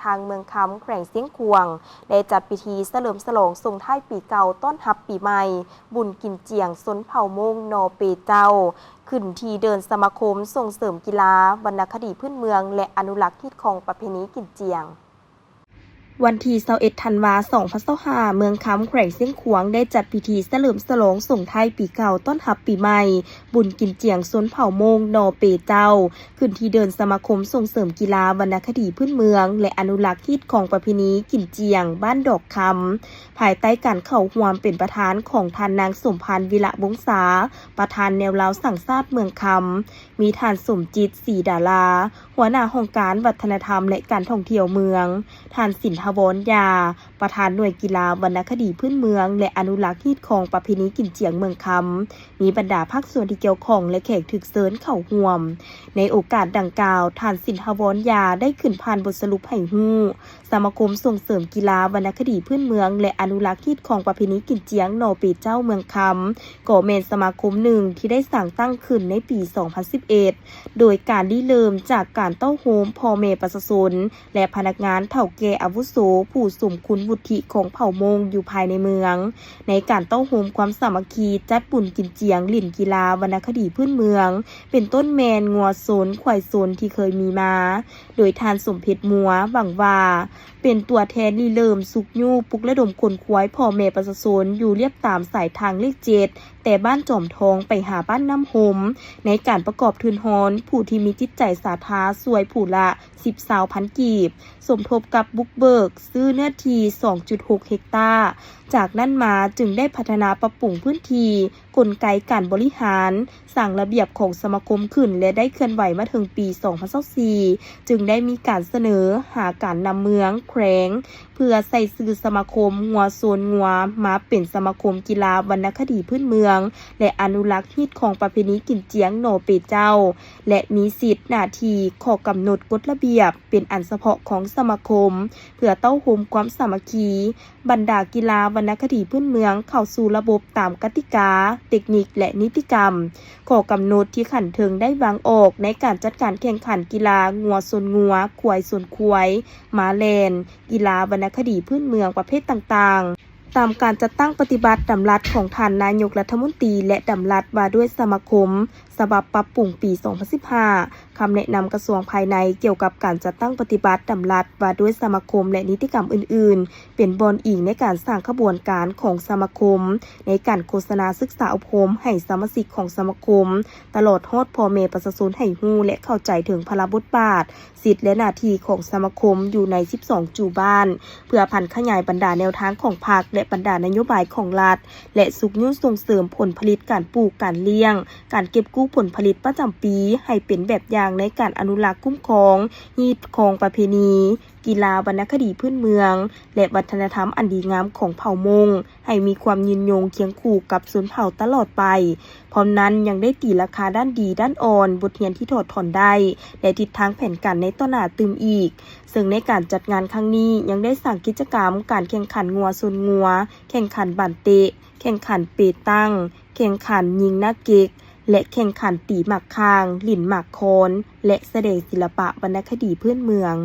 ທາງເມືອງຄຳ ແຂວງຊຽງຂວາງ ໄດ້ຈັດພິທີສະເຫຼີມສະຫຼອງສົ່ງທ້າຍປີເກົ່າ ຕ້ອນຮັບປີໃໝ່ ບຸນກິນຈຽງຊົນເຜົ່າມົ້ງ ນໍເປເຈົ້າ ຂຶ້ນທີ່ເດີ່ນສະມາຄົມສົ່ງເສີມກິລາ, ວັນນະຄະດີພື້ນເມືອງ ແລະ ອະນຸລັກຮີດຄອງປະເພນີກິນຈຽງ. ວັນທີຊາວເອັດ ທັນວາ ສອງພັນຊາວຫ້າ ເມືອງຄຳ ແຂວງຊຽງຂວາງ ໄດ້ຈັດພິທີສະເຫຼີມສະຫຼອງສົ່ງທ້າຍປີເກົ່າ ຕ້ອນຮັບປີໃໝ່ ບຸນກິນຈຽງຊົນເຜົ່າມົ້ງ ນໍເປເຈົ້າ ຂຶ້ນທີ່ເດີ່ນສະມາຄົມສົ່ງເສີມກິລາ, ວັນນະຄະດີພື້ນເມືອງ ແລະ ອະນຸລັກຮີດຄອງປະເພນີກິນຈຽງ ບ້ານດອກຄຳ ພາຍໃຕ້ການເຂົ້າຮ່ວມເປັນປະທານຂອງທ່ານນາງ ສົມພັນ ວິລະວົງສາ ປະທານແນວລາວສ້າງຊາດເມືອງຄຳ, ມີທ່ານ ສົມຈິດ ສີດາລາ ຫົວໜ້າຫ້ອງການວັດທະນະທຳ ແລະ ການທ່ອງທ່ຽວເມືອງ, ທ່ານ ສິນທະວອນ ຢາ ປະທານໜ່ວຍກິລາ, ວັນນະຄະດີພື້ນເມືອງ ແລະ ອະນຸລັກຮີດຄອງປະເພນີກິນຈຽງເມືອງຄຳ, ມີບັນດາພາກສ່ວນທີ່ກ່ຽວຂ້ອງ ແລະ ແຂກຖືກເຊີນເຂົ້າຮ່ວມ. ໃນໂອກາດດັ່ງກ່າວ, ທ່ານ ສິນທະວອນ ຢາ ໄດ້ຂຶ້ນຜ່ານບົດສະຫຼຸບໃຫ້ຮູ້, ສະມາຄົມສົ່ງເສີມກິລາ, ວັນນະຄະດີພື້ນເມືອງ ແລະ ອະນຸລັກຮີດຄອງປະເພນີກິນຈຽງ ນໍເປເຈົ້າ ເມືອງຄຳ ກໍແມ່ນສະມາຄົມໜຶ່ງທີ່ໄດ້ສ້າງຕັ້ງຂຶ້ນໃນປີ ສອງພັນສິບເອັດ ໂດຍການລິເລີ່ມຈາກການເຕົ້າໂຮມພໍ່ແມ່ປະຊາຊົນ ແລະ ພະນັກງານເຖົ້າແກ່ອາວຸໂສຜູ້ສົມຄຸນວຸດທິຂອງເຜົ່າມົ້ງຢູ່ພາຍໃນເມືອງ. ໃນການເຕົ້າໂຮມຄວາມສາມັກຄີ ຈັດບຸນກິນຈຽງ, ຫຼິ້ນກິລາ, ວັນນະຄະດີພື້ນເມືອງ ເປັນຕົ້ນແມ່ນງົວຊົນ, ຄວາຍຊົນທີ່ເຄີຍມີມາ, ໂດຍທ່ານ ສົມເພັດ ມົວ ຫວັງວ່າ ເປັນຕົວແທນລິເລີ່ມຊຸກຍູ້ປຸກລະດົມຂົນຂວາຍພໍ່ແມ່ປະຊາຊົນຢູ່ລຽບຕາມສາຍທາງເລກເຈັດ ແຕ່ບ້ານຈອມທອງໄປຫາບ້ານນ້ຳຫົມ ໃນການປະກອບທຶນຮອນຜູ້ທີ່ມີຈິດໃຈສາທາຊ່ວຍຜູ້ລະ ສິບ ຊາວພັນກີບ ສົມທົບກັບບຸກເບີກຊື້ເນື້ອທີ່ ສອງຈຸດຫົກ ເຮັກຕາ. ຈາກນັ້ນມາຈຶ່ງໄດ້ພັດທະນາປັບປຸງພື້ນທີ່, ກົນໄກການບໍລິຫານ, ສ້າງລະບຽບຂອງສະມາຄົມຂຶ້ນ ແລະ ໄດ້ເຄື່ອນໄຫວມາເຖິງປີ ສອງພັນຊາວສີ່ ຈຶ່ງໄດ້ມີການສະເໜີຫາການນຳເມືອງ, ແຂວງ ເພື່ອໃສ່ຊື່ສະມາຄົມງົວຊົນງົວ ມາເປັນສະມາຄົມກິລາ, ວັນນະຄະດີພື້ນເມືອງ ແລະ ອະນຸລັກຮີດຄອງປະເພນີກິນຈຽງ ນໍເປເຈົ້າ ແລະ ມີສິດ, ໜ້າທີ່, ຂໍ້ກຳນົດ, ກົດລະບຽບ ເປັນອັນສະເພາະຂອງສະມາຄົມ ເພື່ອເຕົ້າໂຮມຄວາມສາມັກຄີ, ບັນດາກິລາ, ວັນນະຄະດີພື້ນເມືອງ ເຂົ້າສູ່ລະບົບຕາມກະຕິກາ, ເຕັກນິກ ແລະ ນິຕິກຳ, ຂໍ້ກຳນົດທີ່ຂັ້ນເທິງໄດ້ວາງອອກໃນການຈັດການແຂ່ງຂັນກິລາງົວຊົນງົວ, ຄວາຍຊົນຄວາຍ, ມ້າແລ່ນ, ກິລາວັນນະຄະດີພື້ນເມືອງປະເພດຕ່າງໆ ຕາມການຈັດຕັ້ງປະຕິບັດດຳລັດຂອງທ່ານນາຍົກລັດຖະມົນຕີ ແລະ ດຳລັດວ່າດ້ວຍສະມາຄົມ ສະບັບປັບປຸງປີ ສອງພັນສິບຫ້າ, ຄຳແນະນຳກະຊວງພາຍໃນກ່ຽວກັບການຈັດຕັ້ງປະຕິບັດດຳລັດວ່າດ້ວຍສະມາຄົມ ແລະ ນິຕິກຳອື່ນໆ ເປັນບ່ອນອີງໃນການສ້າງຂະບວນການຂອງສະມາຄົມ ໃນການໂຄສະນາສຶກສາອົບຮົມໃຫ້ສະມາຊິກຂອງສະມາຄົມ ຕະຫຼອດຮອດພໍ່ແມ່ປະຊາຊົນໃຫ້ຮູ້ ແລະ ເຂົ້າໃຈເຖິງພາລະບົດບາດ, ສິດ ແລະ ໜ້າທີ່ຂອງສະມາຄົມຢູ່ໃນ ສິບສອງ ຈູບ້ານ ເພື່ອຜັນຂະຫຍາຍບັນດາແນວທາງຂອງພັກ ແລະ ບັນດານະໂຍບາຍຂອງລັດ ແລະ ຊຸກຍູ້ສົ່ງເສີມຜົນຜະລິດການປູກ, ການລ້ຽງ, ການເກັບກູ້ຜົນຜະລິດປະຈຳປີ ໃຫ້ເປັນແບບຢ່າງໃນການອະນຸລັກ, ຄຸ້ມຄອງ, ຮີດຄອງປະເພນີ, ກິລາ, ວັນນະຄະດີພື້ນເມືອງ ແລະ ວັດທະນະທຳອັນດີງາມຂອງເຜົ່າມົ້ງ ໃຫ້ມີຄວາມຍືນຍົງຄຽງຄູ່ກັບຊົນເຜົ່າຕະຫຼອດໄປ. ພ້ອມນັ້ນຍັງໄດ້ຕີລາຄາດ້ານດີ, ດ້ານອ່ອນ, ບົດຮຽນທີ່ຖອດຖອນໄດ້ ແລະ ທິດທາງແຜນການໃນຕໍ່ໜ້າຕື່ມອີກ. ເຊິ່ງໃນການຈັດງານຄັ້ງນີ້ຍັງໄດ້ສ້າງກິດຈະກຳການແຂ່ງຂັນງົວຊົນງົວ, ແຂ່ງຂັນບານເຕະ, ແຂ່ງຂັນເປຕັງ, ແຂ່ງຂັນຍິງໜ້າເກັກ ແລະ ແຂ່ງຂັນຕີໝາກຂ່າງ, ຫຼິ້ນໝາກຄອນ ແລະ ສະແດງສິລະປະວັນນະຄະດີພື້ນເມືອງ.